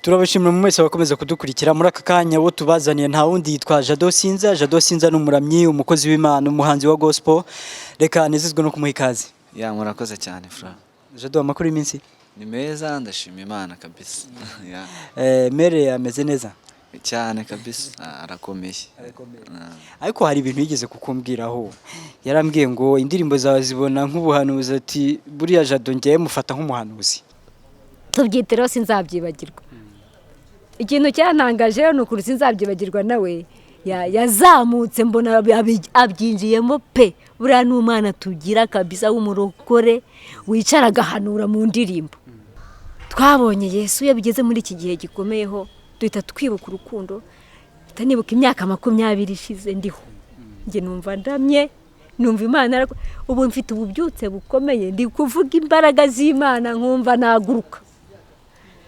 Turabashimira mu mwese abakomeza kudukurikira muri aka kanya. Wo tubazaniye nta wundi, yitwa Jado Sinza. Jado Sinza ni umuramyi, umukozi w'Imana, umuhanzi wa gospel. Reka nezezwe no kumuha ikaze. Ya, murakoze cyane, Fra. Jado, amakuru y'iminsi? Ni meza, ndashima Imana kabisa. Ya. Mere ameze neza? Cyane kabisa. Ah, arakomeye. Ariko hari ibintu yigeze kukumbwiraho. Yarambwiye ngo indirimbo zawe zibona nk'ubuhanuzi, ati buriya Jado ngewe mufata nk'umuhanuzi. Tubyitereho, sinzabyibagirwa. Ikintu cyantangaje rero ni ukuntu sinzabyibagirwa nawe yazamutse mbona abyinjiyemo pe. Buriya ni umwana tugira kabisa w'umurokore wicara agahanura mu ndirimbo. Twabonye Yesu iyo bigeze muri iki gihe gikomeyeho, duhita twibuka urukundo. Mpita nibuka imyaka 20 ishize ndiho njye, numva ndamye, numva Imana ubu mfite ububyutse bukomeye, ndi kuvuga imbaraga z'Imana nkumva naguruka.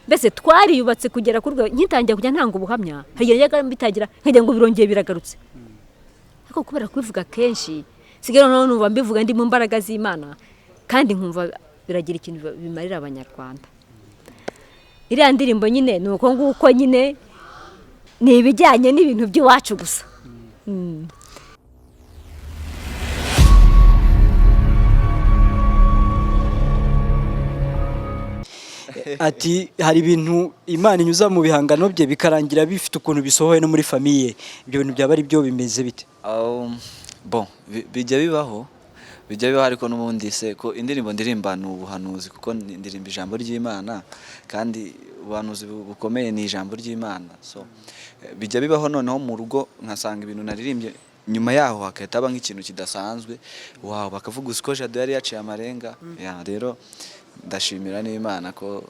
Mbese twariyubatse kugera ku rwego nkitangira kujya ntanga ubuhamya, hari igihe najyaga mbitangira nkagira ngo birongeye biragarutse, ariko kubera kubivuga kenshi sigaye noneho numva mbivuga ndi mu mbaraga z'Imana, kandi nkumva biragira ikintu bimarira Abanyarwanda. Iriya ndirimbo nyine ni uko nguko nyine, ni ibijyanye n'ibintu by'iwacu gusa. Ati hari ibintu Imana inyuza mu bihangano bye bikarangira bifite ukuntu bisohoye no muri famille. Ibyo bintu byaba ari byo bimeze bite? Bon, bijya bibaho, bijya bibaho, ariko n'ubundi se ko indirimbo ndirimba ni ubuhanuzi, kuko ndirimba ijambo ry'Imana, kandi ubuhanuzi bukomeye ni ijambo ry'Imana. So bijya bibaho noneho mu rugo nkasanga ibintu naririmbye, nyuma yaho hagahita haba nk'ikintu kidasanzwe, wow, bakavuga uzi ko Jado yari yaciye amarenga. Ya, rero ndashimira n'Imana ko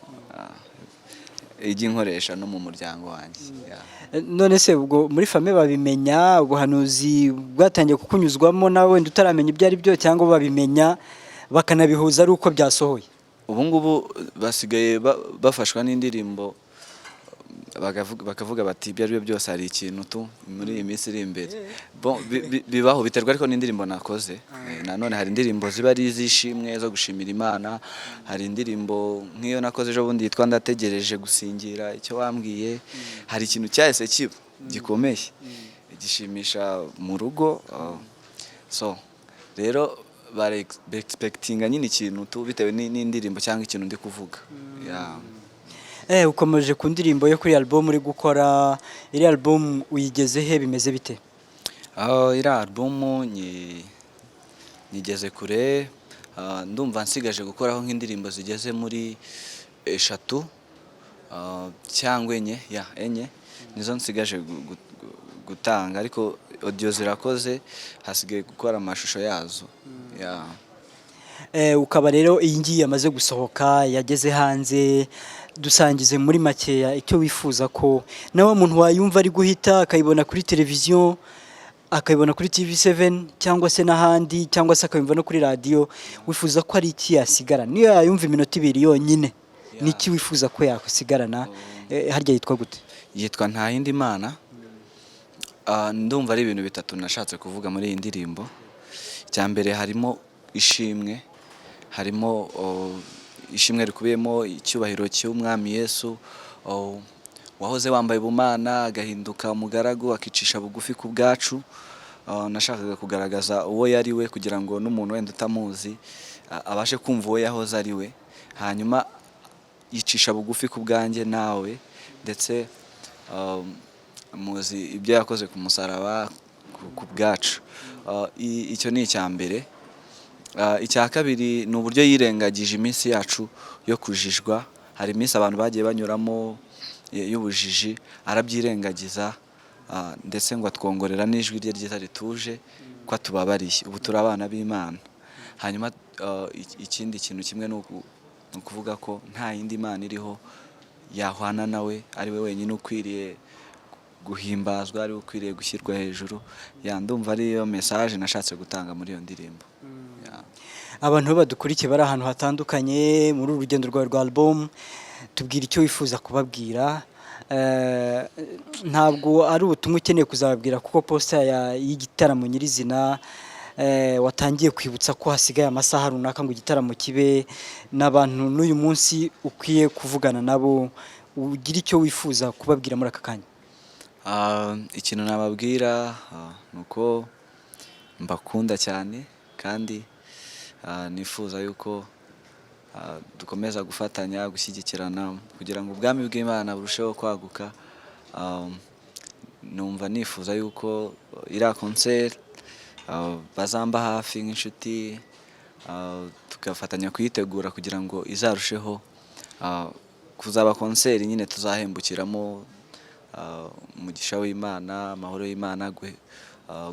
ijya inkoresha no mu muryango wanjye. Ya. None se ubwo muri famille babimenya ubuhanuzi bwatangiye kukunyuzwamo nawe wenda utaramenya ibyo ari byo, cyangwa babimenya bakanabihuza ari uko byasohoye? Ubu ngubu basigaye bafashwa n'indirimbo, bakavuga bati ibyo ari byo byose hari ikintu tu muri iyi minsi iri imbere. Bon, bibaho, biterwa ariko n'indirimbo nakoze. Nanone hari indirimbo ziba ari iz'ishimwe zo gushimira Imana, hari indirimbo nk'iyo nakoze ejo bundi yitwa Ndategereje gusingira icyo wambwiye, hari ikintu cyahise kiba gikomeye gishimisha mu rugo. So rero bare expectinga nyine ikintu tu bitewe n'indirimbo cyangwa ikintu ndi kuvuga. Yeah. Ukomeje ku ndirimbo yo kuri album uri gukora. Iri album uyigeze he, bimeze bite? Aho iriya album nyigeze kure. Ndumva nsigaje gukoraho nk'indirimbo zigeze muri eshatu cyangwa enye. Ya, enye nizo nsigaje gutanga, ariko audio zirakoze, hasigaye gukora amashusho yazo. Ya. Ukaba rero iyi ngiyi yamaze gusohoka, yageze hanze. Dusangize muri makeya icyo wifuza ko nawe muntu wayumva ari guhita akayibona kuri televiziyo, akayibona kuri TV7 cyangwa se n'ahandi, cyangwa se akayumva no kuri radiyo, wifuza ko ari iki yasigarana niyo yayumva iminota 2 yonyine? Ni iki wifuza ko yasigarana? Harya yitwa gute? Yitwa Nta yindi Mana. Ndumva ari ibintu bitatu nashatse kuvuga muri iyi ndirimbo. Icya mbere harimo ishimwe, harimo ishimwe rikubiyemo icyubahiro cy'Umwami Yesu, wahoze wambaye ubumana agahinduka umugaragu, akicisha bugufi ku bwacu. Nashakaga kugaragaza uwo yari we kugira ngo n'umuntu wenda utamuzi abashe kumva uwo yahoze ari we, hanyuma yicisha bugufi ku bwanjye nawe. Ndetse muzi ibyo yakoze ku musaraba ku bwacu. Icyo ni icya mbere. Icya kabiri ni uburyo yirengagije iminsi yacu yo kujijwa. Hari iminsi abantu bagiye banyuramo y'ubujiji, arabyirengagiza, ndetse ngo atwongorera n'ijwi rye ryiza rituje ko atubabariye, ubu turi abana b'Imana. Hanyuma ikindi kintu kimwe ni ukuvuga ko nta yindi Mana iriho yahwana nawe, ari we wenyine ukwiriye guhimbazwa, ari we ukwiriye gushyirwa hejuru. Ya, ndumva ariyo message nashatse gutanga muri iyo ndirimbo. Ya. Abantu badukurikiye bari ahantu hatandukanye muri uru rugendo rwawe rwa album, tubwira icyo wifuza kubabwira. Ntabwo ari ubutumwa ukeneye kuzababwira, kuko poster y'igitaramo nyirizina watangiye kwibutsa ko hasigaye amasaha runaka ngo igitaramo kibe, n'abantu n'uyu munsi ukwiye kuvugana nabo. Ugira icyo wifuza kubabwira muri aka kanya. Ikintu nababwira ni uko mbakunda cyane kandi nifuza yuko dukomeza gufatanya, gushyigikirana kugira ngo ubwami bw'Imana burusheho kwaguka. Numva nifuza yuko iriya concert bazamba hafi nk'inshuti, tugafatanya kuyitegura kugira ngo izarusheho kuzaba concert nyine tuzahembukiramo umugisha w'Imana, amahoro y'Imana,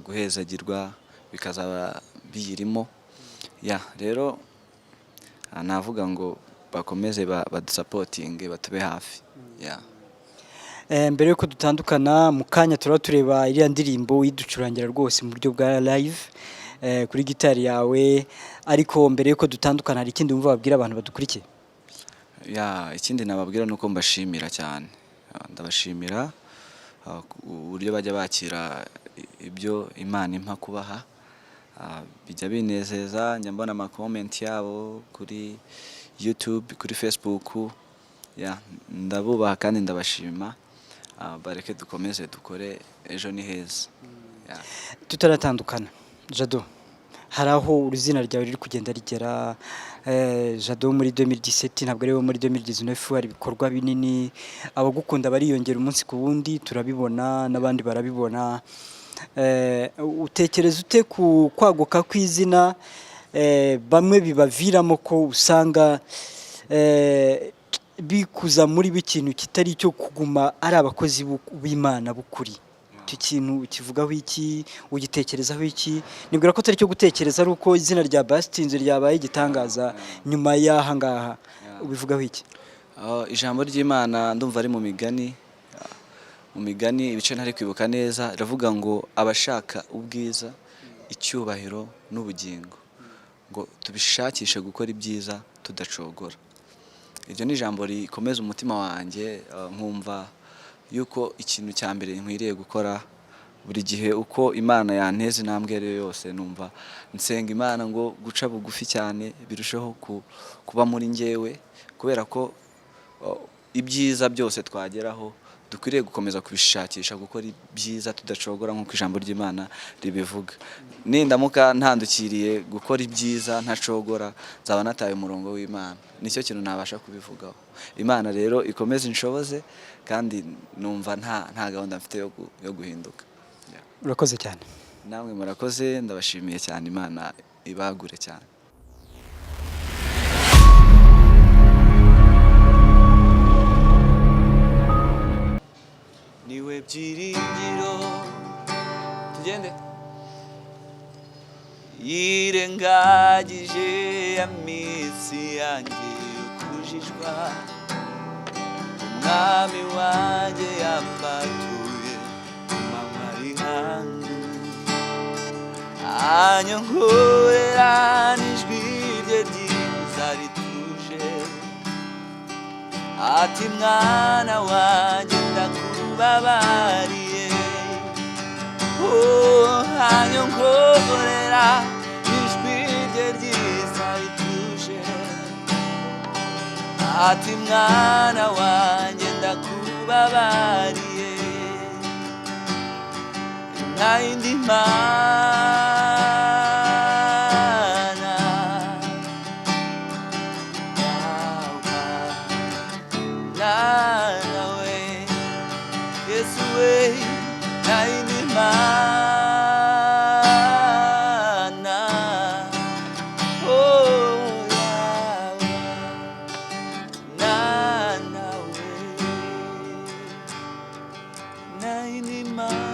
guhezagirwa bikazaba biyirimo. Ya rero navuga ngo bakomeze badusapotinge, batube hafi ya. Mbere yuko dutandukana, mu kanya turaba tureba iriya ndirimbo uyiducurangira rwose mu buryo bwa live kuri gitari yawe. Ariko mbere yuko dutandukana, hari ikindi wumva wabwira abantu badukurikiye? Ya, ikindi nababwira ni uko mbashimira cyane. Ndabashimira uburyo bajya bakira ibyo Imana impa kubaha. Bijya binezeza, njya mbona amakomenti yabo kuri YouTube, kuri Facebook. Ya, ndabubaha kandi ndabashima. Bareke dukomeze dukore, ejo ni heza. Ya. Tutaratandukana, Jado, hari aho uruzina ryawe riri kugenda rigera. Jado muri 2017 ntabwo ari we muri 2019. Hari ibikorwa binini, abagukunda bariyongera umunsi ku wundi, turabibona n'abandi barabibona. Utekereza ute ku kwaguka kw'izina? Bamwe bibaviramo ko usanga bikuza muri bo ikintu kitari icyo kuguma ari abakozi b'Imana b'ukuri. Icyo kintu ukivugaho iki? Ugitekerezaho iki? Nibwira ko atari icyo gutekereza, ari uko izina rya Basitinze ryabaye igitangaza nyuma y'aha ngaha. Ubivugaho iki? Ijambo ry'Imana ndumva ari mu Migani, mu Migani ibice ntari kwibuka neza, riravuga ngo abashaka ubwiza, icyubahiro n'ubugingo, ngo tubishakishe gukora ibyiza tudacogora. Iryo ni ijambo rikomeza umutima wanjye, nkumva yuko ikintu cya mbere nkwiriye gukora buri gihe uko Imana yanteza intambwe iyo ari yo yose, numva nsenga Imana ngo guca bugufi cyane birusheho kuba muri njyewe, kubera ko ibyiza byose twageraho dukwiriye gukomeza kubishakisha, gukora ibyiza tudacogora nk'uko ijambo ry'Imana ribivuga. Nindamuka ntandukiriye gukora ibyiza ntacogora, nzaba nataye umurongo w'Imana. Nicyo kintu nabasha kubivugaho. Imana rero ikomeze inshoboze, kandi numva nta gahunda mfite yo guhinduka. Yeah. Urakoze cyane. Namwe murakoze, ndabashimiye cyane. Imana ibagure cyane. Niwe byiringiro, tugende. Yirengagije ya minsi yanjye yo kujijwa, Umwami wanjye yambatuye ku manywa y'ihangu, anyongorera n'ijwi rye ryiza rituje, ati: "Mwana wanjye, ndakubabariye." Oh, anyongorera ijwi rye ryiza rituje, ati: "Mwana wanjye, ndakubabariye." Nta yindi mana yaba nawe, Yesu we, nta yindi mana, oh, yaba nawe, nta yindi mana.